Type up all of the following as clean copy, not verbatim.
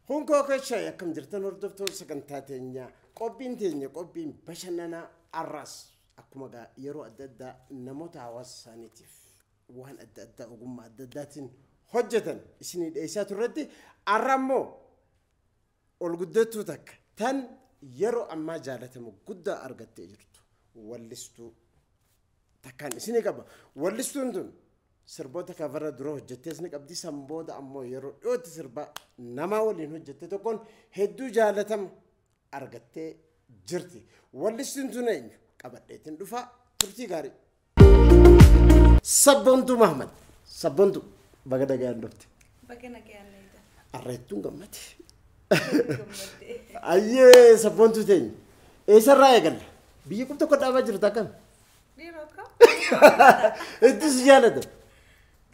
Hunkoo keessa akkam jirtan hordoftoota sagantaa teenyaa qophiin teenya qophiin bashannanaa arraas akkuma yeroo adda addaa namoota hawaasa isaaniitiif waan adda addaa ogummaa adda addaatiin hojjetan isinii dhiyeessaa turretti arra immoo ol guddattuu takka tan yeroo ammaa jaalatamu guddaa argattee jirtu wallistuu takkaan isinii qaba. Wallistuun tun sirboota kafarra dura hojjettees ni qabdi. San booda ammoo yeroo dhiyootti sirba namaa waliin hojjette tokkoon hedduu jaalatama argattee jirti. Wallistuun tun eenyu? Qabadheetiin dhufaa turtii gaarii. Sabboontuu Mahmad. Sabboontuu baga nagaan dhufte. Baga nagaan dhufte. Arreettuun gammade. Ayyee sabboontuu teenya. Eessarraa eegalla? Biyya kun tokko dhaabaa jirtu akkam? Dhiiroo akkam? Itti si jaalata.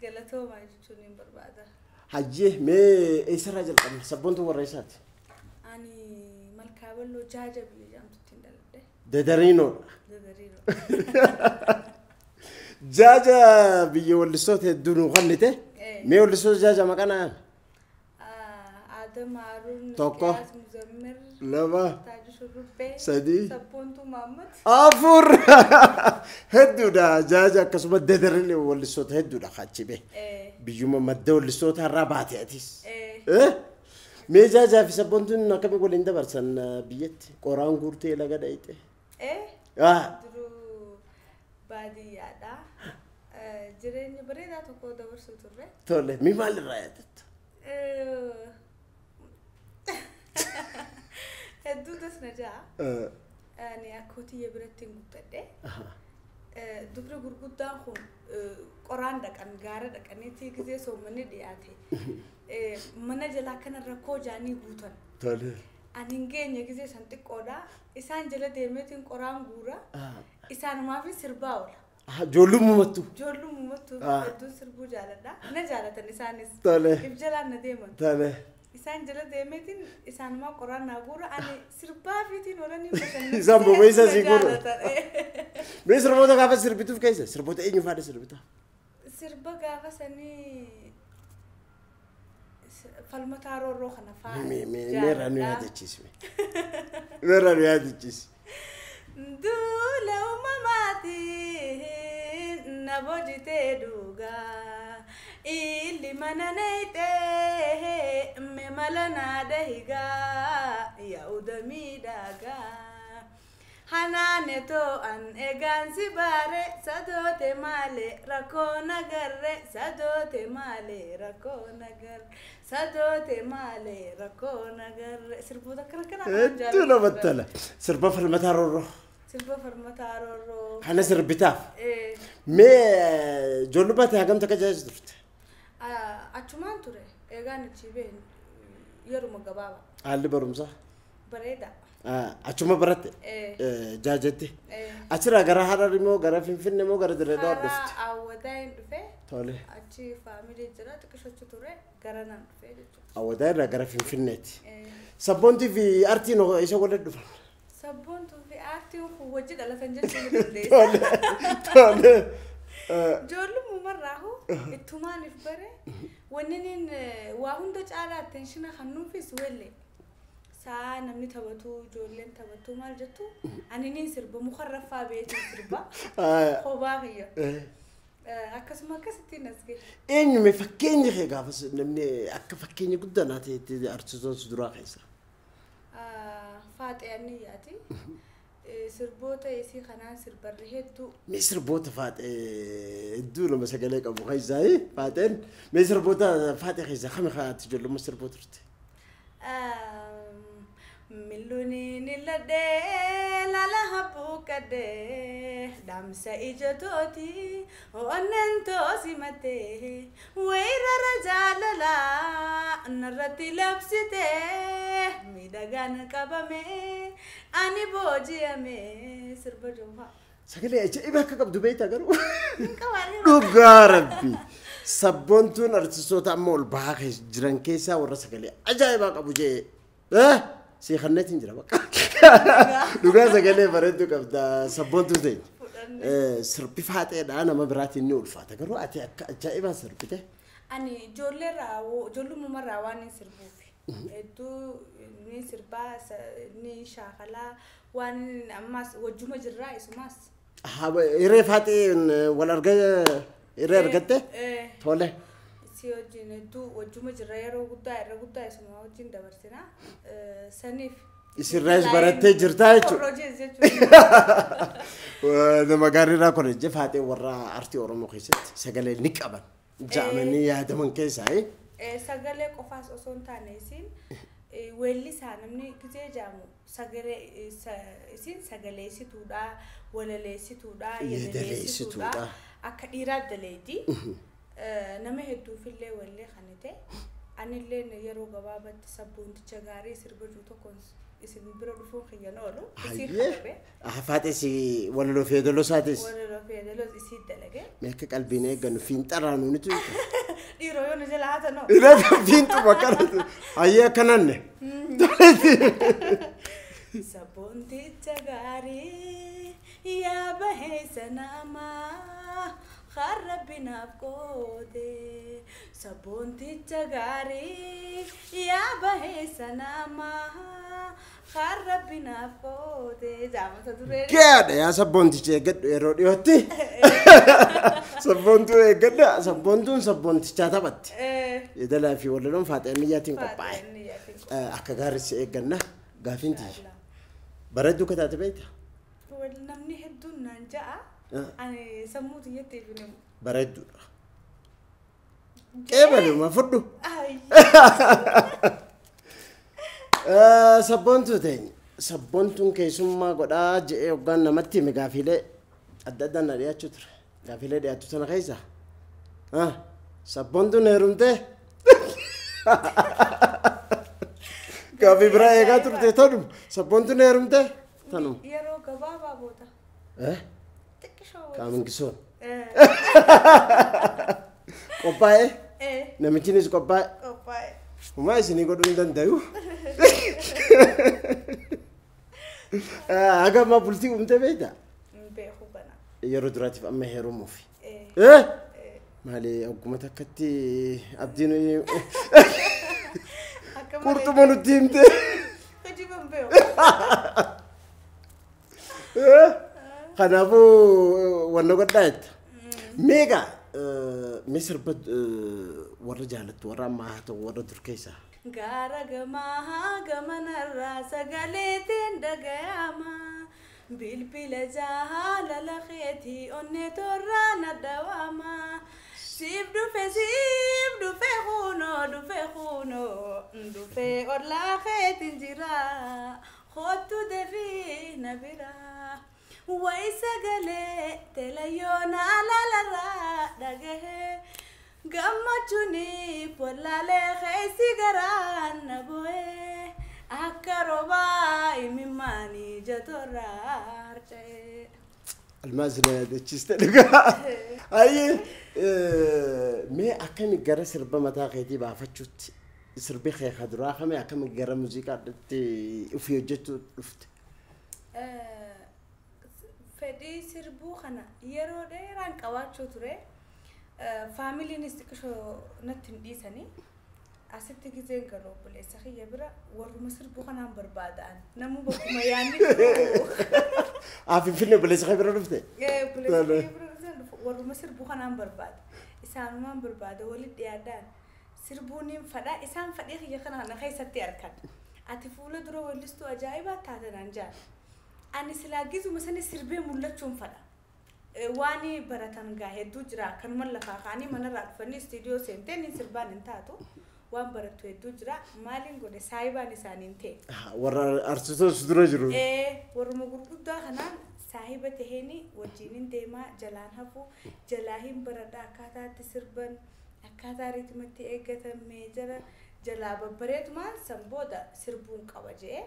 Galatoomaa jechuun hin barbaada. Hayyee mee eessarraa jalqabna? Sabboontuu warra eessaati? Ani Malkaa Balloo Jaaja biyya jedhamtutti hin dhaladhe. Dadariinoodha. Dadariinoo. Jaaja biyya wallistoota hedduu nuu kennite. Mee wallistoota jaaja maqaa naa yaami? Adam Haruun, Tokko. Qiyaas Muzammil, Lama. Taajuu Shurrubbee, Sadii. Sabboontuu Mahammad. Afur. Hedduudha jaaja akkasuma dadariin wallistoota hedduudha achi bee. Biyyuma madda wallistoota irraa baate atis. Mee jaajaa fi sabboontuun akkamii waliin dabarsan biyyatti? Qoraan guurtee laga dhayite. Duruu baadiyyaadha. Jireenya bareedaa tokko dabarsuu turre. Tole, mee maalirraa yaadatta? Hedduu tas na ja'a. Ani akkoo tiyya biratti hin guddadhe. Dubri gurguddaan kun qoraan dhaqan gaara dhaqaniiti gizee soommanni dhiyaate. Mana jalaa kana rakkoo jaanii guutan. Tole. Ani hin geenye gizee san xiqqoodha. Isaan jala deemeetiin qoraan guura. Isaanumaafis sirbaa oola. Ijoollummaattu. Ijoollummaattu hedduun sirbuu jaaladha. Na jaalatan isaanis. Tole. If jalaan na deeman. Tole. Isaan jala deemeetiin isaanumaa qoraan naa guura. Ani sirbaa fiitiin oolanii bashannansiisee Isaan bobeessa na si guura. jaalatan. Mee sirboota gaafa sirbituuf keessa sirboota eenyu faana sirbita? Sirba gaafa sanii falmataa roorroo kana fa'aa Mee mee meerraa nu jaaladha. yaadachiisi. Meerraa nu yaadachiisi. Duula uumamaatiin na boojitee dhugaa illi mana neeyitee me mala naa dahigaa yaa'uda miidhagaa. Hanaane too'an egaan si baare sadoote maale rakkoo nagarre sadoote maale rakkoo nagarre sadoote maale rakkoo nagarre sirboota akkana kana Hedduu namatti tola. Sirba falmataa roorroo. Sirba falmataa roorroo. Kana sirbitaaf. Mee ijoollummaa ta'e hagam takka jaaja turte? Achumaan ture eegaan achi baheen yeruma gabaabaa. Haalli barumsaa? Bareeda. Achuma baratte? Jaajetti? Achirraa gara Harar immoo gara Finfinnee immoo gara Dirree Dhawaa dhufte? Karaa Awwadaa hin dhufe. Tole. Achi faamilii jira xiqqishochi ture gara naan dhufe jechuudha. Awwadaa irraa gara Finfinneeti. Sabboontii fi aartiin isa walitti dhufan? Sabboontuu fi aartiin kun wajji dhalatan jechuu ni dandeessa. Tole. Tole. Ijoollummarraahu ittumaaniif bare wanni niin waa hunda caalaa attention kennuufis wellee. Saa namni taphatu ijoolleen taphatu maal jettu ani niin sirba mukarra faa beetiin sirba. Kophaa kiyya. Akkasuma akkasittiin as gahe. Eenyume fakkeenya kee gaafas namni akka fakkeenya guddaa naa ta'etti artistoota si duraa keessa? Faaxee Anniyyaati. Sirboota isii kanaan sirbarre hedduu. Mee sirboota Faaxee hedduu nama sagalee qabu keessaa Faaxeen mee sirboota Faaxee keessaa kami kaa'atti ijoollummaa sirboota turte? Milluuniin illadhee lala habbuuqqadhee dhaamsa ija tooti onneen toosi matee weerara jaalalaa narratti labsitee miidhagaan qabamee ani booji'ame sirba joofaa. Sagalee ajaa'iba akka qabdu beektaa garuu. Hin qabaanne. Dhugaa rabbi. Sabboontuun artistoota amma ol bahaa jiran keessaa warra sagalee ajaa'ibaa qabu jee. Si kanneetiin jira bakka. Dhugaa sagalee bareedduu qabda sabboontuu teenya. Fudhanne. Sirbi faaxeedha nama biraatiin ni ulfaata garuu ati akka ajaa'ibaa sirbite. Ani ijoolleerraa ijoollummaarraa waan hin sirbuufi. Hedduu ni sirbaa ni shaakalaa waan ammas wajjuma jirraa isumas. Hiree Faaxee wal argaa hiree argatte? Tole. Si wajjin hedduu wajjuma jirra yeroo guddaa irra guddaa isuma wajjin dabarsina. Saniif. Isirraas barattee jirtaa jechuudha. Jechuudha. Nama gaariirraa kolleejjii Faaxee warra aartii Oromoo keessatti sagalee ni qaban. Ja'amanii yaadaman keessaa. Sagalee qofaas osoo hin taane isin weellisaa namni gizee jaamu sagalee isin sagaleessituudha, walaleessituudha, yeedaleessituudha. Akka dhiiraa daleeti. Nama hedduufillee wallee kan ta'e anillee yeroo gabaabatti sabboonticha gaarii sirba jiru tokkoon isin bira dhufuun kiyyan oolu. Isii Hayyee. Faaxee si walaloo fi yeedaloo isaatis. Walaloo fi yeedaloo isii dalage. Mee akka qalbiin eeggannu fiinxarraa nuunitu. Dhiiroo yoo nu jala haa ta'u. Irratti fiinxuma akkanatti. Hayyee akkananne. Sabboonticha gaarii yaa baheessa namaa kan Rabbi naaf qoode. Sabboonticha gaarii yaa baheessa namaa kan Rabbi naaf qoode. Jaamata duree. Gaadha yaa sabboonticha eeggadhu yeroo dhiyootti. Sabboontuu eeggadha. Sabboontuun sabboontichaa taphatti. Yeedalaa fi walaloon Faaxee Niyyaatiin qophaa'e. Akka gaariitti eegganna gaafiin tiyya. Bareedduu akka taate beektaa? Namni hedduun naan ja'a. Ani sammuu tiyyatti hin himu. Bareedduudha. Qeebaluma fudhu. Sabboontuu teenya. Sabboontuun keessummaa godhaa je'ee hoggaan namatti hime gaafiilee adda addaan na dhiyaachuu ture. Gaafiilee dhiyaattu sana keessa. Sabboontuun heerumtee? Gaafii biraa eegaa turte tanuma. Sabboontuun heerumtee? Tanuma. Yeroo gabaabaa booda. Xiqqishoo. Qaamingisoon. Qophaa'ee? Namichinis qophaa'e? Qophaa'e. Homaa isinii godhuu hin danda'u. Haga ammaa bultii uumtee beektaa? Beeku kana. Yeroo duraatiif amma heerumuufi. Maali ogguma takkatti abdiin qurxuma nutti himte. Hojii ban beeku. Kanaafuu wanna godhaa jetta. Meeqa mee sirba warra jaalattu warra ammaa haa ta'u warra dur keessaa. Gaara gamaa gamanarraa sagaleetiin dhagayama. Bilbila jaalala keetii onnee torraa na dhawaama. Siif dhufe kunoo dhufe kunoo dhufe ollaa keetiin jira. Kootu dafii na bira. Wayi sagalee telayyoon alaalarraa dhagahee. Gammachuuniif wallaalee keessi garaan na bu'ee akka roobaa imimmaanii jatorraa harca'ee. Almaas na yaadachiiste dhugaa. Hayyee mee akkami gara sirba mataa keetii baafachuutti sirbi kee ka duraa kamee akkami gara muuziqaatti ofii hojjechuu dhufte? Fedhii sirbuu kana yeroo dheeraan qabaachuu ture. Faamiliinis xiqqishoo natti hin dhiisanii. Asitti gizeen galu obboleessa kiyya bira warruma sirbuu kanaan barbaadaan. Namuu bakkuma yaadni jiru. Finfinnee obboleessa kee bira dhufte? Obboleessa kiyya bira gizeen dhufu warruma sirbuu kanaan barbaada. Isaanumaan barbaada walitti dhiyaadhaan. Sirbuun hin fadhaa isaan fadhii kiyya kana keessatti argan. Ati fuula dura weellistuu ajaa'ibaa taate naan jaal. Ani silaa gizuma sani sirbee mul'achuun fadha. Waan baratan gaa hedduu jira akkanuma lafaa kaanii manarraa dhufanii istiidiyoo seentee ni sirbaan hin taatu. Waan barattu hedduu jira maaliin godhe saayibaan isaaniin ta'e. Warra artistoota dura jiru. Warruma gurguddaa kanaan saahiba taheeni wajjinin deemaa jalaan hafu jalaa hin baradha akkaataatti sirban akkaataa riitimatti eeggatan meejara jalaa babbareetumaan san booda sirbuun qaba je'ee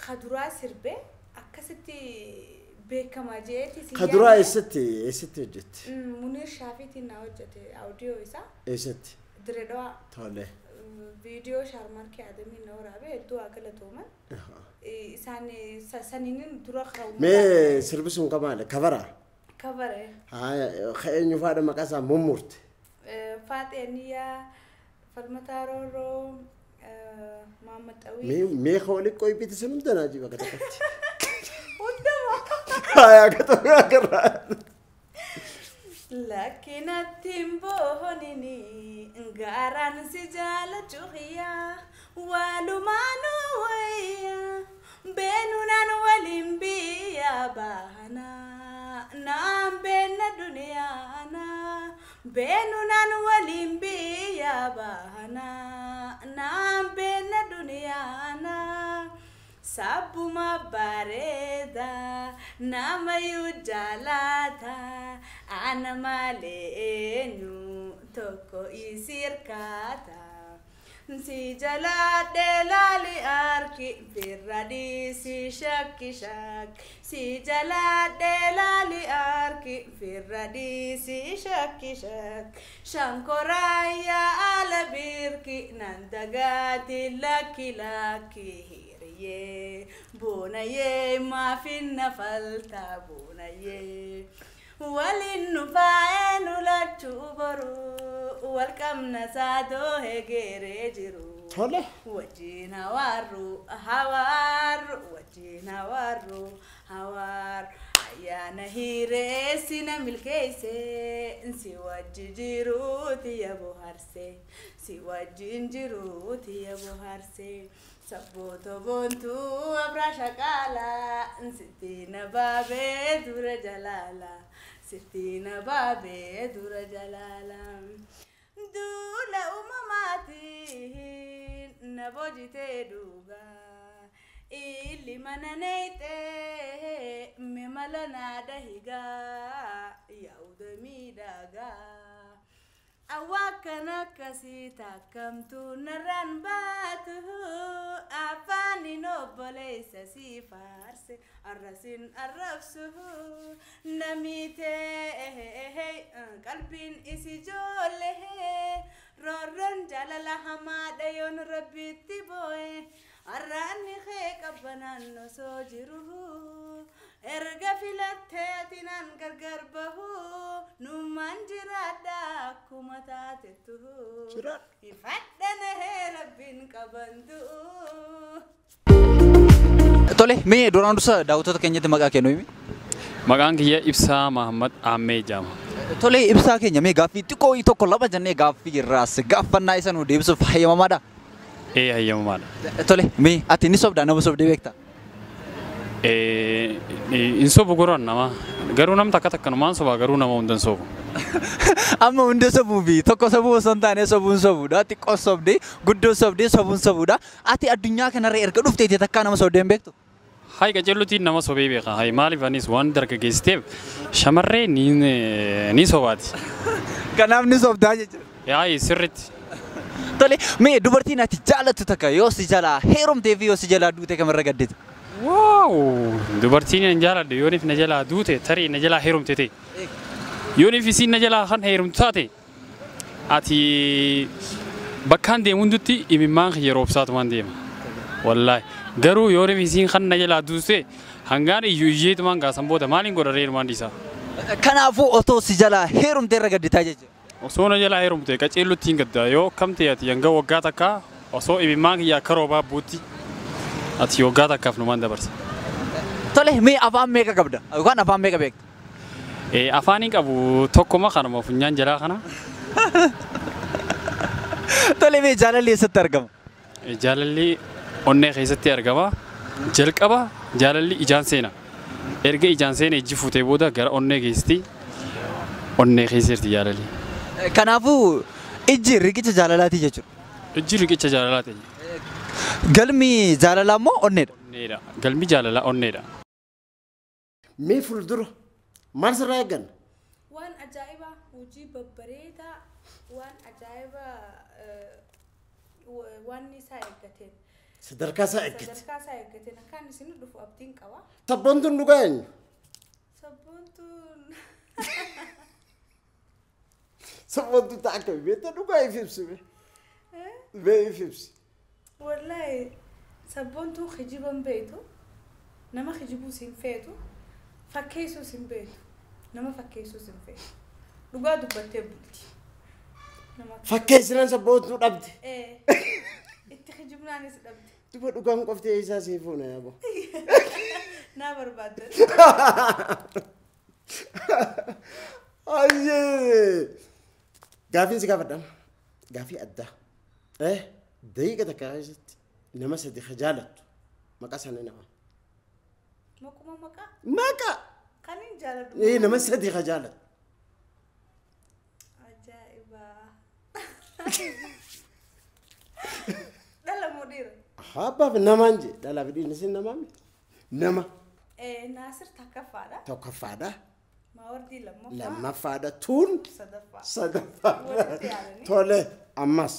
kaduraa sirbee akkasitti beekamaa je'eeti. Kaduraa eessatti hojjette? Muniir Shaafiitiin naa hojjete audiyoo isaa. Eessatti? Diredawaa. Tole. Viidiyoo Shaarmarkee Adamiin na waraabee hedduu haa galatooman. Isaan saniinin dura ka'u. Mee sirbi sun kamaadha? Kabaraa? Kabaree. Haa eenyu faadha maqaa isaa mummurte? Faaxee Niyyaa, Falmataa Roorroo, Maamad Xawii. Mee waliin qoybiiti sun hunda naa jiba katakatti. Hundama. Haa katakatti agarraa. Lakkinatti boonini gaaraan si jaalachuu xiyyaa walumaanuu wayyaa beenuunaan waliin biyya baanaa naan beenna duniyaanaa beenuunaan waliin biyya baanaa naan beenna duniyaanaa. Sabbuma bareeda namayyuu jaalata ana malee eenyu tokko isirkaata. Si jalaadhe laali arki firra dhiisi shakki shakki. Si jalaadhe laali arki firra dhiisi shakki shakki. Shankoraayyaa ala birki nan dagaati lakki lakki. Boonayee maafin nafalta boonayee waliin nufaa'ee nu lachuu boru wal qabna saatoo hegeree jiru. Tole. Wajjin hawaarru hawaarru wajjin hawaarru hawaarru ayyaana hireessi na milkeesse si wajji jiruuti ya bohaarse si wajjin jiruuti ya bohaarse. Sabboota boontuu abraasha qaalaa sittiin baabee dura jalaala sittiin baabee dura jalaala. Duula uumamaatiin na boojitee dhugaa illi mana neeyitee mimala naa dahigaa yaa'uudha miidhagaa. Awwaakkan akkasii takkamtuu narraan baatu afaaniin obboleessa si faarse arrasiin arrabsu namiitee qalbiin isi ijoollee roorroon jaalala hamaadha yoon rabbitti boo'e arraanni kee qabbanaan osoo jiru. Erga filattee ati naan gargar bahu numaan jiraadha akkuma taatettu. Ifadhanahee rabbiin qabantu. Tole mee duraan dursa daawwattoota keenyatti maqaa kee himi. Maqaan kiyya Ibsaa Mahammad Aammee jedhama. Tole ibsaa keenya mee gaaffii xiqqoo tokko lama jennee gaaffii irraas gaaffannaa isa nu deebisuuf hayyamamaadha. Ee hayyamamaadha. Tole mee ati ni sobdaa nama sobdee beektaa? Hin sobu gurraan nama garuu namni takka takkanumaan sobaa garuu nama hunda hin sobu. Amma hunda sobuu fi tokko sobuu osoo hin taane sobuun sobuudha. Xiqqoo sobdee guddoo sobdee sobuun sobuudha. Ati addunyaa kanarra erga dhufteeti takkaa nama sobdee hin beektu? Hayi qajeellutiin nama sobee beeka. Hayi maaliif anis waan dargaggeessiteef shamarree ni sobaati. Kanaaf ni sobdaa jechuudha. Hayi sirriitti. Tole mee dubartiin ati jaalattu takka yoo si jalaa heerumtee fi yoo si jalaa duute kamirra gaddite? Waaw! Dubartiin hin jaaladhu yooniif na jalaa duute tarii na jalaa heerumte ta'e. Yooniif isiin na jalaa kan heerumtu taate ati bakkaan deemu hundutti imimmaan kiyya roobsaatumaan deema. Wallaahi garuu yooniif isiin kan na jalaa duute hangaan iyyuu iyyeetumaan gaasan booda maaliin godha reerumaan dhiisa. Kanaafuu otoo si jalaa heerumte irra gadditaa jechuudha. Osoo na jalaa heerumte qaceellutti hin gaddaa yoo akkam ta'e ati hanga waggaa takkaa osoo imimmaan kiyya akka roobaa buutti ati waggaa takkaaf numaan dabarsa. Tole mee afaan meeqa qabda? Yookaan afaan meeqa beekta? Afaan hin qabu tokkuma kanuma funyaan jalaa kana. Tole mee jaalalli eessatti argama? Jaalalli onnee keessatti argama. Jalqaba jaalalli ijaan seena. Erga ijaan seene ijji fuutee booda gara onnee geessisti. Onnee keessa jirti jaalalli. Kanaafuu ijji riqicha jaalalaati jechuudha. Ijji riqicha jaalalaati. Galmi jaalalaa immoo onneedha. Onneedha. Galmi jaalalaa onneedha. Mee fuuldura maal sirraa eegganna? Waan ajaa'ibaa hojii babbareedaa waan ajaa'ibaa waan isaa eeggateen. Sadarkaa isaa eeggate. Sadarkaa isaa eeggateen akkaan isin dhufu abdiin qaba. Sabboontuun dhugaa eenyu? Sabboontuun. Sabboontuun ta'a akkami beektaa dhugaa if ibsi mee? Mee if ibsi. Wallaahi sabboontuun kijiban beektu nama kijibuus hin feetu fakkeessuus hin beektu nama fakkeessuus hin feetu dhugaa dubbattee bulti. Fakkeessinaan sabboontuu dhabde. Itti Kanaanis dhabde. Duba dhugaan qoftee isaa sii fuuna yaaboo. Naa barbaaddan. Ayyee! Gaafiin si gaafadha. Gaafii addaa. Daqiiqa takka keessatti nama sadi ka jaalattu maqaa isaanii nama. Maquma maqaa? Maqaa! Kan hin jaaladhu. Nama sadi ka jaalattu. Ajaa'iba! Dhala moo dhiira? Abbaaf namaan jee dhalaa fi dhiirri isin namaa miti. Nama. Naasir takkaffaadha. Tokkoffaadha. Maawardii lammaffaa. Lammaffaadha. Tuun. Sadaffaa. Sadaffaadha. Walitti yaadanii. Tole ammas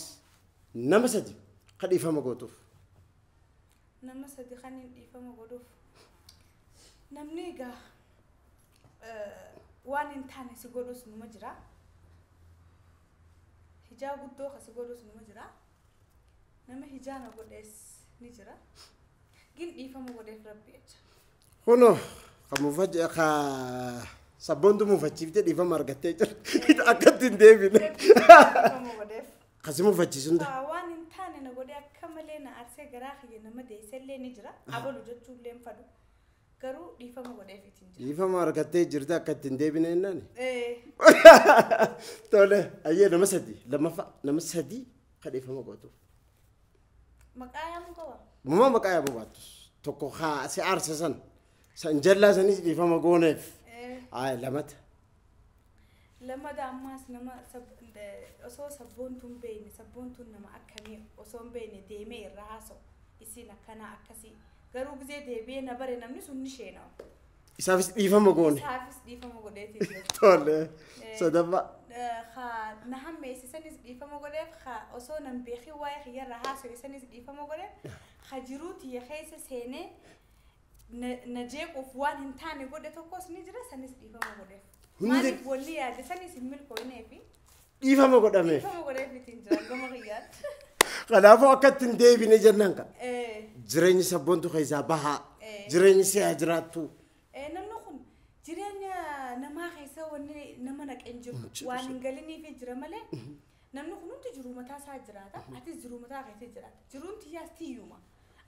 nama sadi ka dhiifama gootuuf. Nama sadi kan hin dhiifama godhuuf. Namni egaa waan hin taane si godhus numa jira. Hijaa guddoo ka si godhus numa jira. Nama hijaa na godhees ni jira. Gin dhiifama godheef rabbi jecha. Kunoo ka sabboontu muufachiiftee dhiifama argattee jira. Akkatti hin deebine. Dhiifama godheef. Kasi muufachiisu hunda. Waan hin taane na godhee akka malee na arsee garaa kiyya nama deessellee ni jira. Abalu jechuullee hin fadhu. Garuu dhiifama godheef ittiin jira. Dhiifama argattee jirti akka ittiin deebine jennaan. Tole ayyee nama sadi lammaffaa nama sadi ka dhiifama gootuuf. Maqaa yaamuu qaba? Muma maqaa yaamuu baattus tokko haa si aarsa san san jallaa sanis dhiifama gooneef. Ayi lamata. Lamada ammaas nama osoo sabboontuun beekne sabboontuun nama akkamii osoo hin beekne deemee irraa haasa'u isiin akkanaa akkasii garuu gizee deebi'ee na bare namni sun ni sheena'a. Isaafis dhiifama goone. Isaafis dhiifama godheetii jira. Tole sadaffaa. Na hammeessisanis dhiifama godheef osoo nan beekin waa'ee kiyyarraa haasa'e sanis dhiifama godheef ha jiruu tiyya keessa seenee na jeequuf waan hin taane godhe tokkos ni jira sanis dhiifama godheef. Maaliif walli yaade sanis hin milkooyneefi. Dhiifama godhameef. Dhiifama godheef ittiin jira gama kiyyaatti. Kanaafuu akka ittiin deebine jennaan ka. Jireenyi sabboontu keessaa bahaa. Jireenyi si'aa jiraattu. Namni kun jireenya namaa keessa wanni nama naqee hin jiru. Waan hin galiniifi jira malee namni kun hundi jiruu mataa isaa jiraata. Atis jiruu mataa keessa jiraata. Jiruun tiyyaas tiyyuma.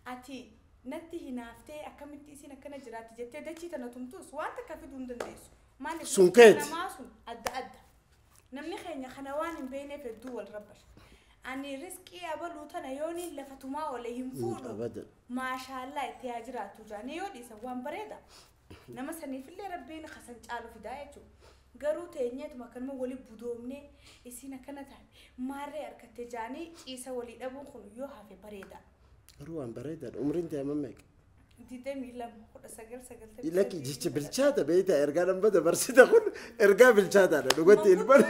Ati natti hinaaftee akkamitti isin akkana jiraatti jettee dachii tana tumtus waan takka fiduu hin dandeessu. Maaliif Sun keeti. namaa sun adda adda. Namni keenya kana waan hin beekneef hedduu wal rabbasha. Ani riskii abaluu tana yooniin lafa tumaa oole hin fuudhu. Abadan. Maashaallaa itti haa jiraattu jaanii yoo dhiisan waan bareeda. Nama saniifillee rabbiin kasan caalu fidaa jechuudha. Garuu teenyeetuma akkanuma wali budoomnee isiin akkana taate maarree harkattee jaanii ciisa walii dhabuun kun yoo hafe bareeda. Garuu waan bareedaadha. Umriin ta'e amma meeqa? 22 19 Lakki jecha bilchaata beektaa ergaa nama dabarsita kun ergaa bilchaataadha dhugatti ilmaan.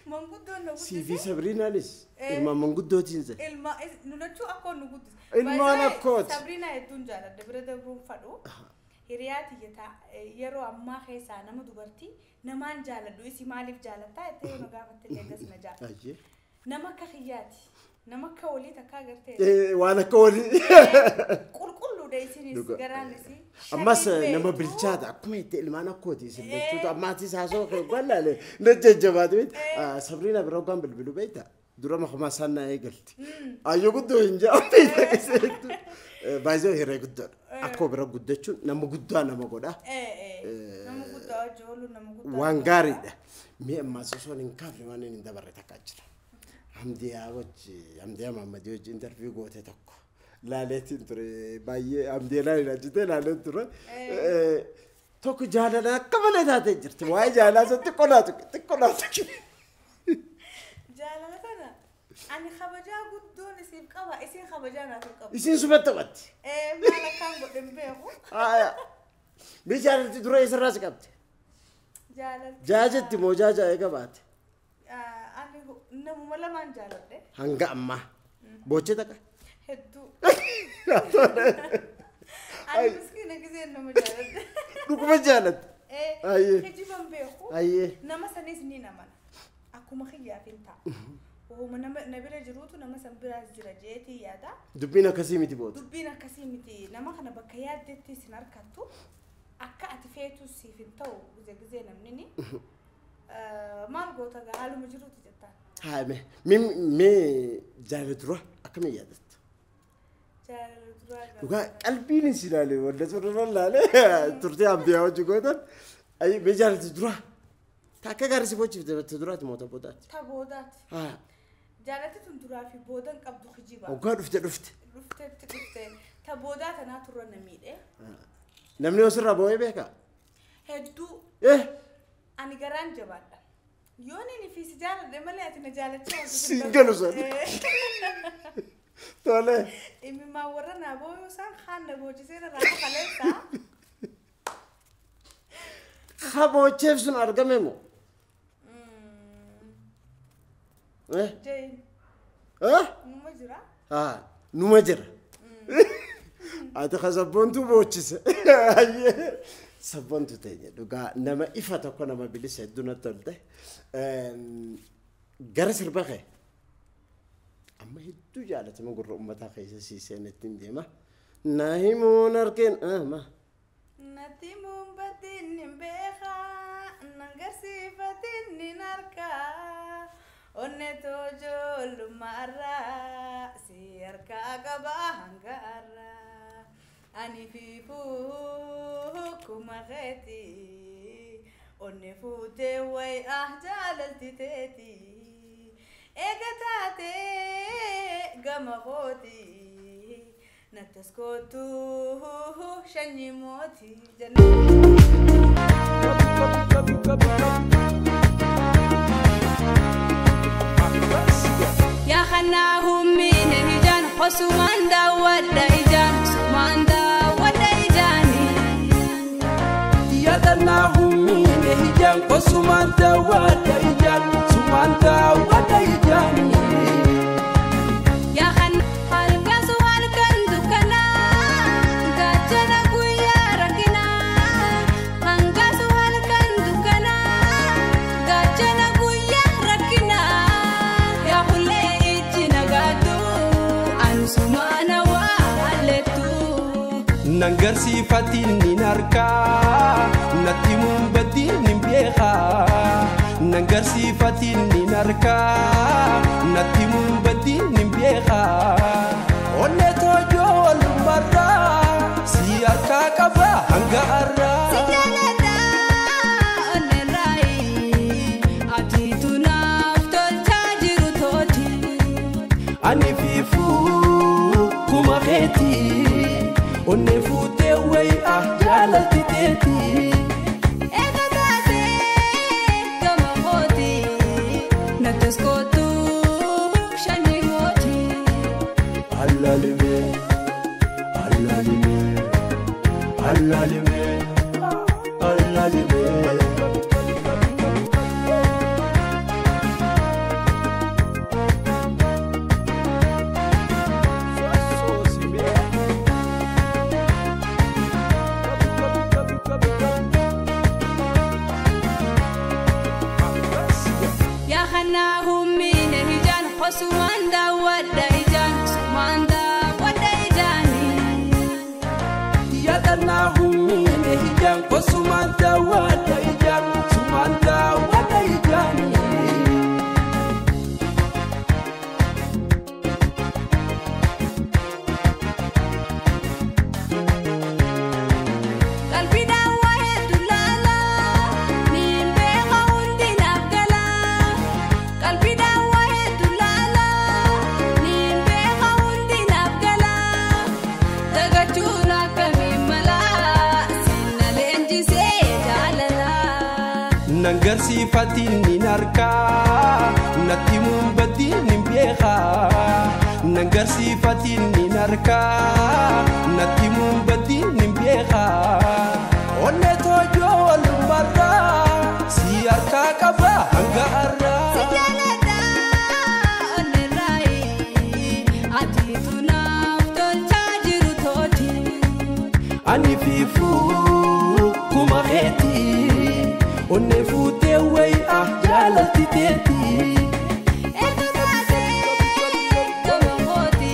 Manguddoon na Sii fi guddise. Sabriinaanis ilmaan manguddootiin se. Ilma nu lachuu akkoon nu guddise. Ilmaan akkooti. Sabriinaa hedduun jaaladha bira dabruun fadhu. Hiriyaa tiyya yeroo ammaa keessaa nama dubartii namaan jaaladhu isi maaliif jaalattaa jettee yoo na gaafatte illee das na jaala. Ayyee. Nama akka kiyyaati. Nama akka walii takkaa agartee. Waan akka walii. Qulqulluudha isinis garaan isii. Ammas nama bilchaata akkuma itti ilmaan akkooti isin jechuudha. Ammaatis haasoo kee gwallaalee na jajjabaatu beekta. Sabriina bira hoggaan bilbilu beekta. Dura makumaa isaan na eegalti. Ayyoo guddoo hin jedhamu beekta. Baay'ee hiree guddaadha. Akkoo bira guddachuun nama guddaa nama godha. Nama guddaa wajji oolu nama guddaa. Waan gaariidha. Mi'a ammaas osoo hin kaafne waan hin dabarre takkaa jira. Hamdiyaa wajji Hamdiyaa Mahammadii wajji interview goote tokko. Laaleetiin ture baay'ee Hamdiyaa laalee hojjetee laaleen ture. Tokko jaalala akka malee taatee jirti. Waa'ee jaalalaa sun xiqqoo naatu xiqqoo naatu. Jaalala kana ani kabajaa guddoon isiif qaba isiin kabajaa naaf hin qabu. Isiin sumatti taphatti. Maal akkaan godhe hin beeku. Mee jaalalti dura eessarraa si qabde? Jaalalti. Jaajetti moo jaajaa eega baate? Ani namuma lamaan jaaladhe. Hanga ammaa. Boochee takka? Hedduu. Ani miskiina giseen nama jaaladhe. Dhuguma jaalatte? Ayyee. Kijiban beeku. Ayyee. Nama sanis ni amana. Akkuma kiyyaaf hin ta'a. Ooma nama na bira jiruutu nama san biraas jira jeetii yaada. Dubbiin akkasii miti booda. Dubbiin akkasii miti. Nama kana bakka yaaddetti sin harkattu akka ati feetu siif hin ta'u gizee gizee namni ni. Maal goota gaa haaluma jiruuti jettaan. Haa mee jaalala dura akkamiin yaadatta? Jaalala duraa gaa. Dhugaa qalbiin si ilaale wanta suuraa ilaale turtee ambiyaa hojii gootan mee jaalala dura takka gaarii si bochifte ta duraati moo ta boodaati? Ta boodaati. Haa. Jaalalli tun duraa fi boodan qabdu kijiba. Hoggaa dhufte dhufte. Dhufteetti dhufte. Ta boodaa tanaa turre na miidhe. Namni osirraa boo'ee beekaa? Hedduu ani garaan jabaadha. Yoon inni fi si jaaladhe malee ati na jaalachaa ooltu. Siin galu san. Tole. Imimmaan warra naa booyuu isaan kaan na boochisee na raafuu kaleessaa. Haa boocheef sun argame moo? Jayin. Numa jira. Haa numa jira. Ati ka sabboontuu boochise. Sabboontuu teenya dhugaa nama ifa tokko nama bilisa hedduu natti tolte. Gara sirba kee amma hedduu jaalatama gurra uummataa keessa siiseen ittiin deema. Na himuun harkeen ma. Natti himuun batiin hin beekaa, nan garsiifatiin hin harkaa. Onne ijoollummaarraa si harkaa qabaa hanga har'aa. Ani fiifuu kuma keeti onne fuutee wayi ah jaalalti teeti. Eega taatee gama kooti nattas kootu sanyii mootii jenna. Yaa kanaa hummiine ijaan osumaan daawwadha ijaan sumaan daawwadha ijaani. Yaa kanaa hummiine ijaan osumaan daawwadha ijaan sumaan daawwadha ijaani. Yaa kan halkan halkan dukkanaa gaachana guyyaa rakkinaa hangasu halkan dukkanaa gaachana guyyaa rakkinaa. Yaa hullee ijji nagaatu ansumaana waa hallettu. Nan garsiifatiin nin harkaa natti himuun batiin nin beekaa. Nan garsiifatiin nin harkaa natti himuun batiin nin beekaa. Onne toojoo walummaarraa si harkaa qaba hanga har'aa. Si jaaladha onne raayi ati tunaaf tolchaa jiru tooti. Ani fiifuu kuma keeti onne fuutee wayi ah jaalalti teeti. Eega taatee gama kooti nattas kootu sanyii mooti. Alaalime alaalime alaalime alaalime. Yaa kanaa hummiine ijaan osumaan daawwadha ijaan sumaan daawwadha ijaani. Yaa kanaa hummiine ijaan osumaan daawwadha ijaan sumaan daawwadha ijaani. Qalbiidhaan waa hedduu laalaa niin beeka hundi naaf galaa. Qalbiidhaan waa hedduu laalaa niin beeka hundi naaf galaa. Dagachuun akkamiin malaa sinna leenjisee jaalalaa. Nan garsiifatiin nin harkaa natti himuun batiin nin beekaa. Nan garsiifatiin nin harkaa natti himuun batiin nin beekaa. Onne toojoo walummaarraa si harkaa qaba hanga har'aa. Si jaaladha onne raayi ati tunaaf tolchaa jiru tooti. Ani fiifuu kuma keeti onne fuutee wayi ah jaalalti teeti. Eega taatee gama kooti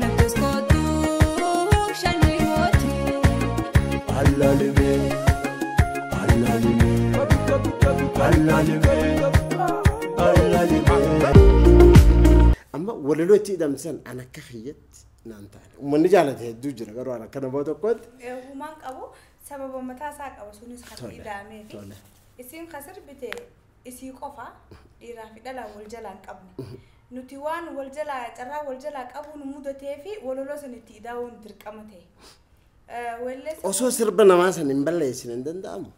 nattas kootu sanyii mooti. Alaalime alaalime. Duuba walaloo itti hidhamsan an akka kiyyatti naan taane. Uummanni jaalate hedduu jira garuu an akka nama tokkootti. Humaan qabu sababa mataa isaa qaba sunis kan hidhamee fi isiin kan sirbite isii qofa dhiiraa fi dhalaa wal jalaa hin qabne. Nuti waan wal jalaa carraa wal jalaa qabu nu mudatee fi walaloo san itti hidhamuun dirqama ta'e. Osoo sirba namaa san hin balleessin hin danda'amu.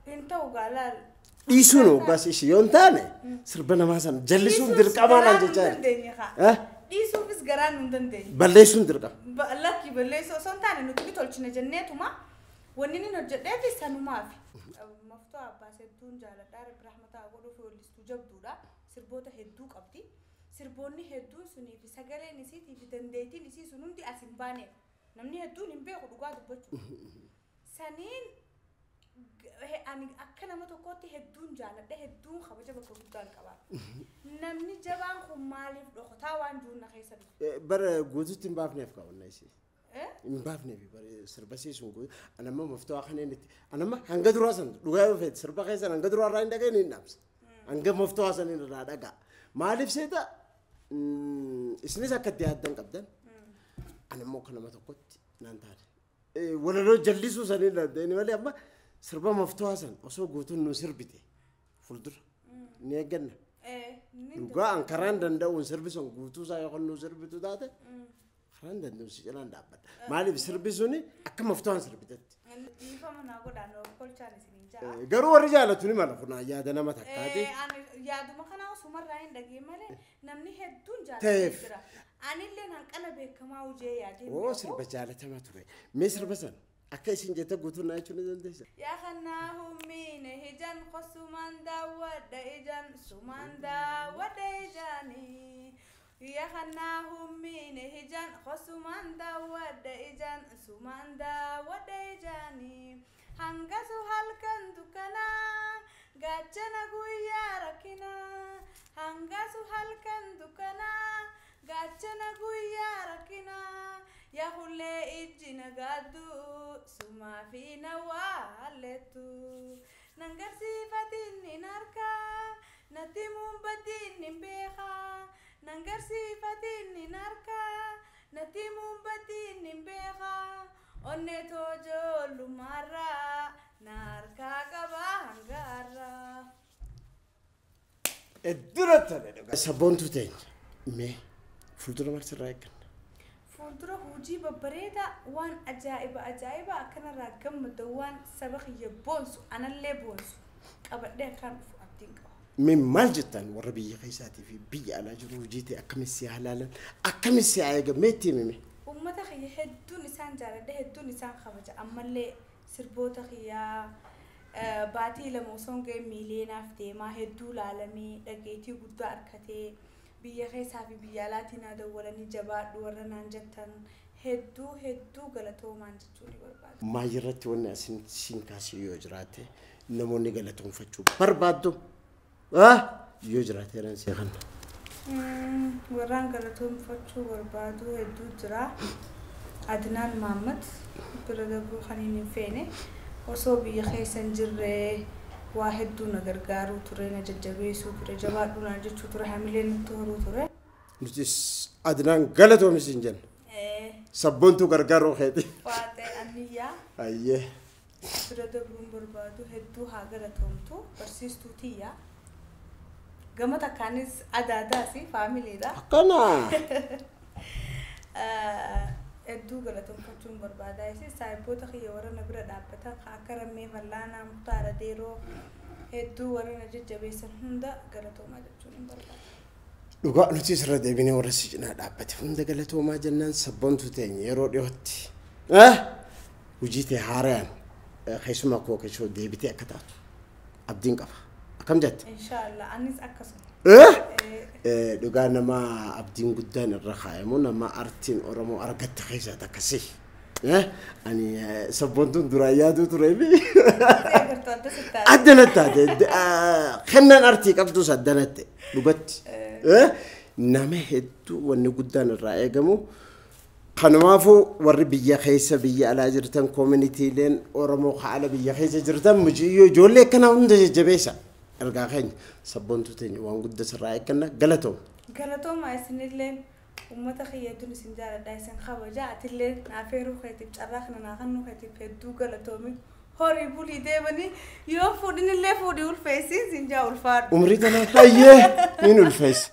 Hin ta'u gaalaal. Dhiisuun hoggaas ishee yoo hin taane sirba namaa san jallisuun dirqamaa naan jechaa jira. Dhiisuufis garaan nu hin dandeenye. Balleessuun dirqama. Lakki balleessuu osoo hin taane nuti ni tolchina jenneetuma wanni inni hojjedheef sanumaafi. Maftoo Abbaas hedduun jaaladha. Rabbi rahmataa godhuuf weellistuu jabduudha. Sirboota hedduu qabdi. Sirboonni hedduun sunii fi sagaleen isiitii fi dandeettiin isii sun hundi as hin baaneef. Namni hedduun hin beeku dhugaa dubbachuu. Saniin ani akka nama tokkootti hedduun jaaladha hedduun kabaja bakka guddaan qaba. Namni jabaan kun maaliif dhokotaa waan jiru na keessa dhufe. Bara guutuutti hin baafneef kaawwanna isii. Hin baafneef bara sirba sun guutuu anamma maftoo kanneen itti anamma hanga duraa san dhugaa yoo feete sirba keessan hanga duraa irraa hin dhaga'in hin dhaamsa. Hanga maftoo san irraa dhagaa. Maaliif seeta isinis akka itti yaaddan qabdan anammoo akka nama tokkotti naan taane. Walaloo jallisuu sanii danda'in malee amma sirba maftoo san osoo guutuun nu sirbite fuuldura ni eegganna. Dhugaa an karaan danda'uun sirbi sun guutuu isaa yoo nu sirbitu taate karaan danda'uun si cinaan dhaabbadha. Maaliif sirbi suni akka maftoon sirbitetti. Dhiifama naa godhaan kolchaan isiniin ja'a. Garuu warri jaalatu ni mala kun yaada nama takkaati. Yaaduma kana osumarraa hin dhagee malee namni hedduun jaalatu jira. Anillee hanqina beekamaa hojii yaadee. Oo sirba jaalatamaa ture. Mee sirba sana akka isin jette guutuun naa jechuun ni dandeessa. Yaa kannaa hummiine ijaan qosumaan daawwadha ijaan sumaan daawwadha ijaanii. Yaa kannaa hummiine ijaan qosumaan daawwadha ijaan sumaan daawwadha ijaanii. Hangasu halkan dukkanaa gaachana guyyaa rakkinaa. Hangasu halkan dukkanaa gaachana guyyaa rakkinaa. Yaa hullee ijji nagaaddu sumaa fi nawaallettu. Nangarsiifatiin hin harkaa natti muumbatiin hin beekaa. Nangarsiifatiin hin harkaa natti muumbatiin hin beekaa. Onnee toojollumaarraa na harkaa qabaa hangaarraa. Dura tole dhugaa. Sabboontuu teenya mee fuuldura maal sirraa eegganna? Fuuldura hojii babbareedaa waan ajaa'iba ajaa'iba akkanarraa gammada waan saba kiyya boonsu anallee boonsu qabadhee akkaan dhufu abdiin qaba. Mee maal jettan warra biyya keessaatii fi biyya alaa jiru hojii ta'e akkamitti si halaalan akkamitti si eegan mee itti himime? Uummata kiyya hedduun isaan jaaladha hedduun isaan kabaja ammallee sirboota kiyyaa baatii lama osoo hin ga'in miileenaaf deemaa hedduu laalamee dhageettii guddaa harkatee biyya keessaa fi biyya alaatiin haa dawwalanii jabaadhu warra naan jettan hedduu hedduu galatoomaan jechuu ni barbaada. Maal irratti wanni asin siin kaasee yoo jiraate namoonni galatoonfachuu barbaaddu yoo jiraate ran see kana. Warraan galatoonfachuu barbaadu hedduu jira. Adnaan Mahammad bira dabruu kan hin feene osoo biyya keessa hin jirre waa hedduu na gargaaruu ture na jajjabeessuu ture jabaadhuu na jechuu ture hamilee nutti horuu ture. Nutis Adnaan galatoomis hin jenna. Sabboontuu gargaaruu keeti. Waaxee Anniyyaa. Ayyee. Bira dabruun barbaadu hedduu haa galatoomtu barsiistuu tiyya. Gama takkaanis adaadaas faamiliidha. Akkana. Hedduu galatoomfachuun barbaadaa isin saayiboota kiyya warra na bira dhaabbatan akka Rammee Fallaanaa Muktaara Deeroo hedduu warra na jajjabeessan hunda galatoomaa jechuun hin barbaada. Dhugaa nuti isirra deebinee warra si cinaa dhaabbate hunda galatoomaa jennaan sabboontuu teenya yeroo dhiyootti hojii ta'e haaraan keessumaa koo keessoo deebitee akka taatu abdiin qaba. Akkam jette? Inshaallah anis akkasuma. Dhugaa nama abdiin guddaan irra kaayamu nama artiin Oromoo argatte keessaa takkasi. Ani sabboontuun duraan yaaduu tureefi. Addana taate kennaan artii qabdus addanatti dhugatti. Nama hedduu wanni guddaan irraa eegamu. Kanumaafuu warri biyya keessa biyya alaa jirtan koominitiileen Oromoo haala biyya keessa jirtan muciyyoo ijoollee akkanaa hunda jajjabeessa. Ergaa keenya sabboontuu teenya waan guddaa sirraa eegganna galatoom. Galatooma isinillee uummata kiyya hedduun isin jaaladha isin kabaja atillee naaf heeruu keetiif carraa kana naa kennuu keetiif hedduu galatoomi. Horii bulii deemanii yoo fuudhinillee fuudhii ulfeessi isin jaa ulfaadhu. Umrii tana baay'ee niin ulfeessa.